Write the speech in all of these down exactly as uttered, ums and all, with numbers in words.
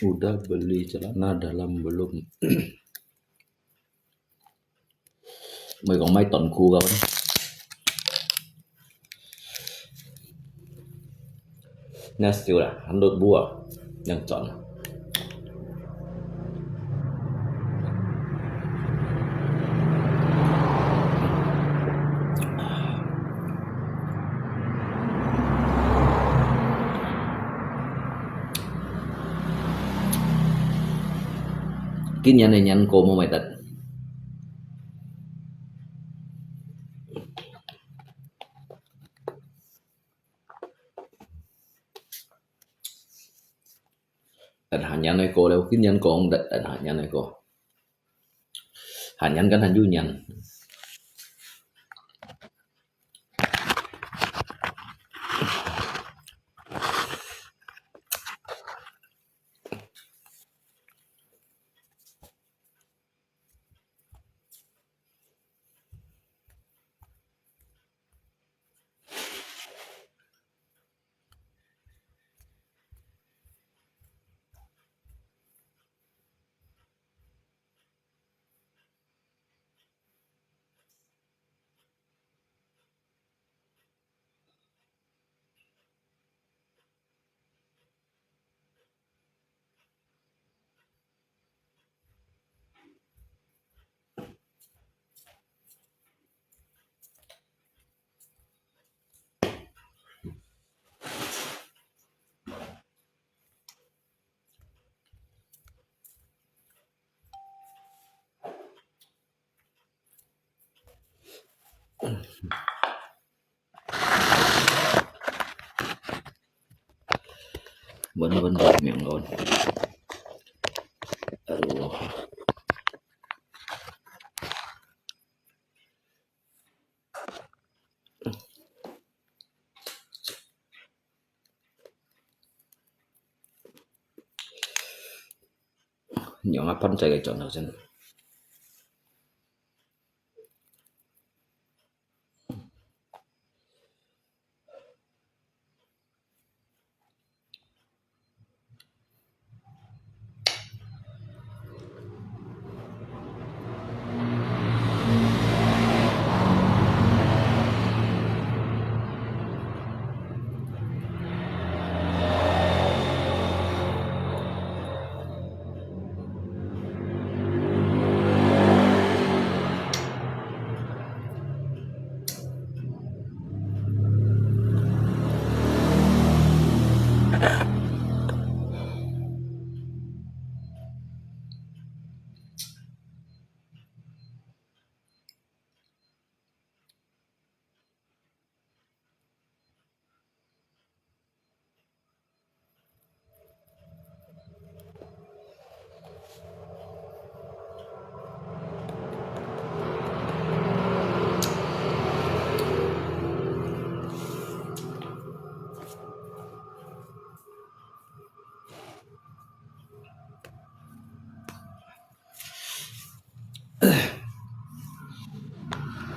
Udah beli celana dalam belum? Mai kong mai tuan ku kawan. Next still lah, hundred buah yang chọn. Kin nyan ne nyan ko mo mai tat. Tat ha nyan ne ko leo, kin nyan kong tat, tat ha nyan ne ko. Ha nyan kan han yu nyan. Bun bun bun miệng luôn. Aduh. Nhớ ngã phân chạy cái chọn nào xem.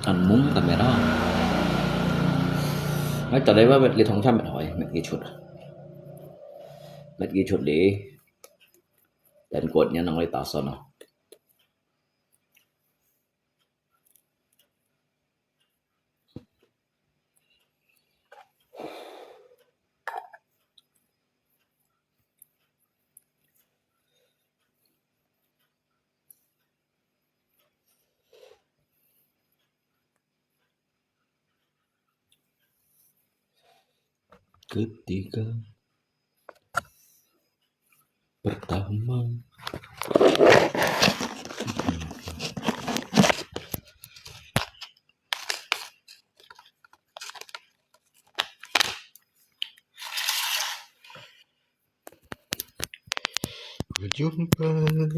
An mung kamera. Ngay tại đây bác Việt Liệt Hồng Thăm mệt hỏi, mệt kỹ thuật. Mệt kỹ thuật đi. Đến cuộn nha, nó đi tả sơn à. Ketika pertama. Berjumpa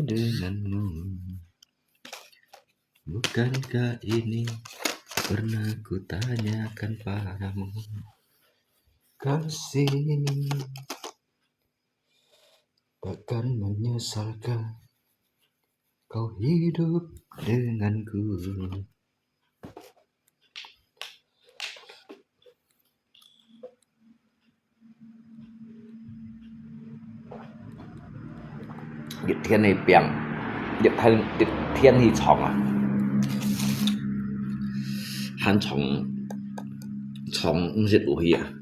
denganmu. Bukankah ini pernah kutanyakan padamu? Kasih, takkan menyesalkan kau hidup denganku. 熱天去拚，熱天，熱天去創啊，還創，創毋識有去啊。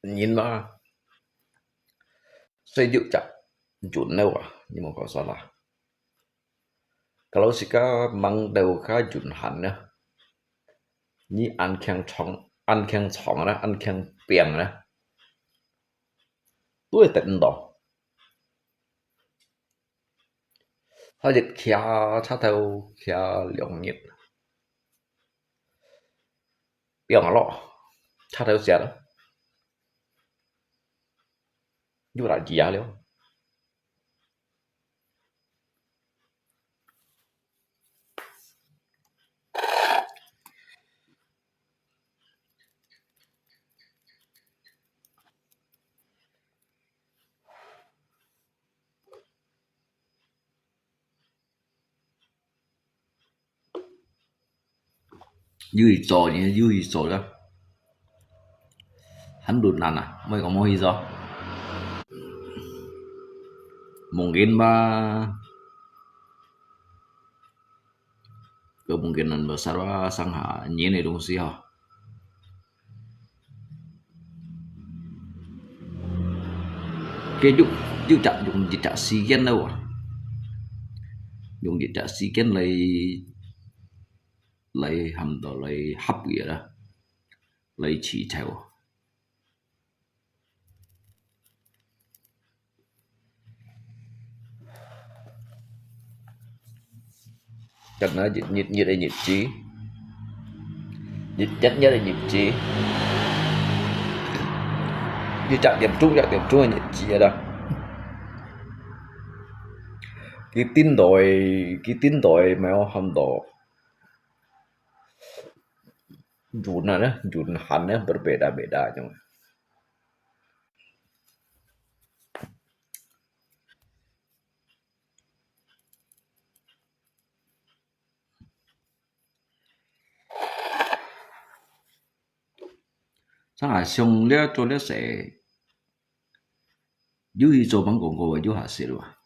人嘛，細粒隻，圓了啊，你莫搞錯啦。Kalau自家吂到較圓閒呢，你恁慶創，恁慶創啦，恁慶拚啦，都會得毋到。 佢一徛，車頭徛兩日，放下咯，車頭卸咯，又來徛了。 有去做，有去做了。還困難啊，莫講無去做。Mungkin吧。 Kemungkinan besar啊，上下年个東西吼。佢就，就隻用一隻時間了啊，用一隻時間來，來喊到來合佢啦，來起頭。 真係日日日个日子，日日日个日子，一隻點鐘一隻點鐘个日子啊啦。佢頂到个，佢頂到个，無喊到 Yun啊，呢，Yun han呢，berbeda-beda 種。真係想了做了事，有去做吂講過个，有下事了啊。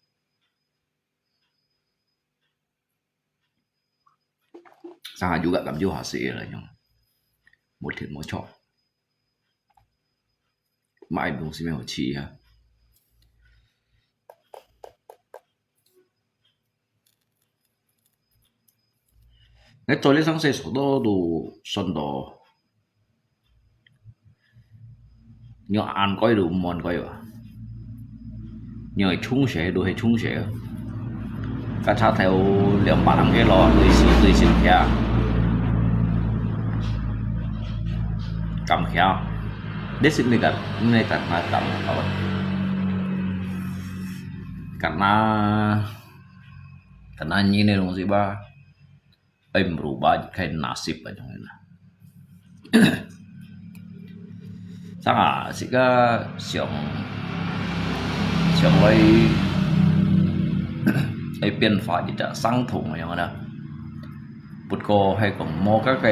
上下有个感覺下事个來用，無停無錯，買東西無有錢啊。𠊎做了上世所到都算到 你安該都毋安該啊？你係衝死都係衝死啊！該車頭兩百零个咯，對死對死徛，敢徛？你識你个，你个那敢好？敢那，敢那你个東西吧？ 愛merubah一個nasib啊，種个啦。上下自家想，想來，愛變化一隻相同个樣啦。不過係講無該個，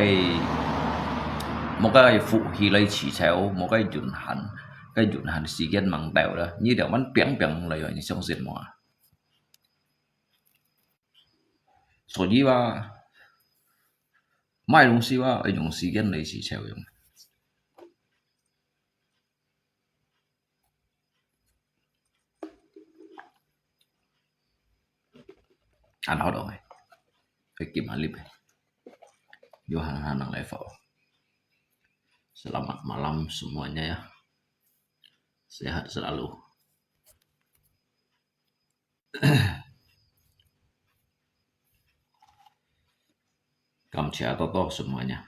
無該個福氣來支撐，無該運行，該運行時間吂到啦。你兩萬平平來，你相信無啊？ 所以話，買東西話，愛用時間來支撐用。恁好懂欸，愛撳下入欸，有閒閒人來發。Selamat malam semuanya ya. Sehat selalu. 感謝多多什麼呢？